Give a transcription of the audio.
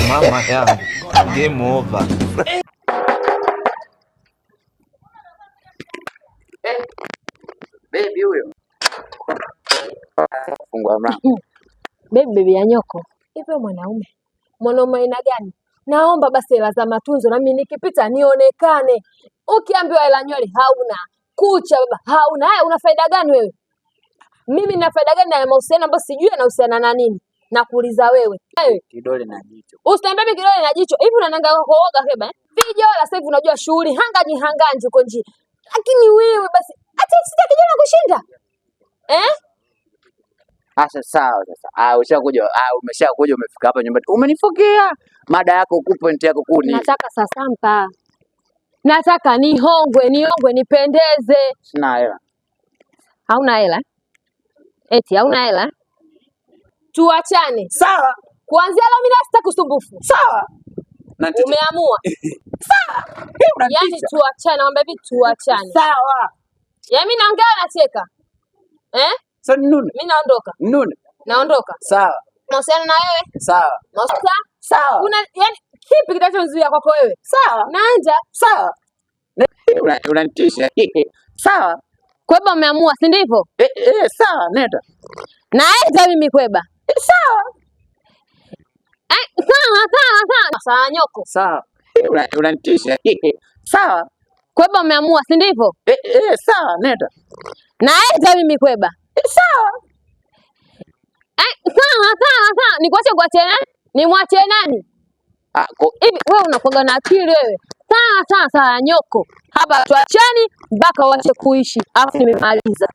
Mama yangu, game over. Baby huyo. Fungua mlango. Baby, baby ya nyoko. Hivyo mwanaume, mwanaume aina gani? Naomba basi hela za matunzo nami nikipita nionekane. Ukiambiwa hela nywele hauna, kucha baba hauna. Haya, una faida gani wewe? Mimi nina faida gani na mahusiano ambayo sijui yanahusiana na nini? Nakuuliza wewe. Wewe Kidole na jicho. usiniambie mimi kidole na jicho. Hivi unananga kuoga heba eh? Vijola sasa hivi unajua shughuli hanganyi hanganji uko njia. Lakini wewe basi hata sita kijana kushinda. Eh? Sasa sawa sasa. Ah, ushakuja, ah, umeshakuja umefika hapa nyumbani. Umenifokea. Mada yako kuu, point yako kuu ni Nataka sasampa. Nataka nihongwe, nihongwe nipendeze. Sina hela. Hauna hela? Eti hauna hela? Tuachane. Sawa. Kuanzia leo mimi sitaki usumbufu. Sawa. Na Umeamua. Sawa. Yaani tuachane, naomba hivi tuachane. Sawa. Yaani mimi naongea nacheka. Eh? Sasa nune. Mimi naondoka. Nune. Naondoka. Sawa. Mahusiano na wewe? Sawa. Mahusiano? Sawa. Una yani kipi kinachonizuia kwako wewe? Sawa. Naanja. Sawa. Unanitisha. Sawa. Kweba umeamua, si ndivyo? Eh, eh, sawa, nenda. Naenda mimi Kweba. Sawa. Eh, sawa sawa sawa. Sawa nyoko. Sawa. Unanitisha. Sawa. Kweba umeamua, si ndivyo? Eh, eh, sawa, nenda. Naenda mimi Kweba. Sawa. Eh, sawa sawa sawa. Nikuache kuache nani? Nimwache nani? Ah, Hivi wewe unakuwa na akili wewe? Sawa sawa sawa nyoko. Hapa tuachane mpaka uache kuishi. Alafu nimemaliza.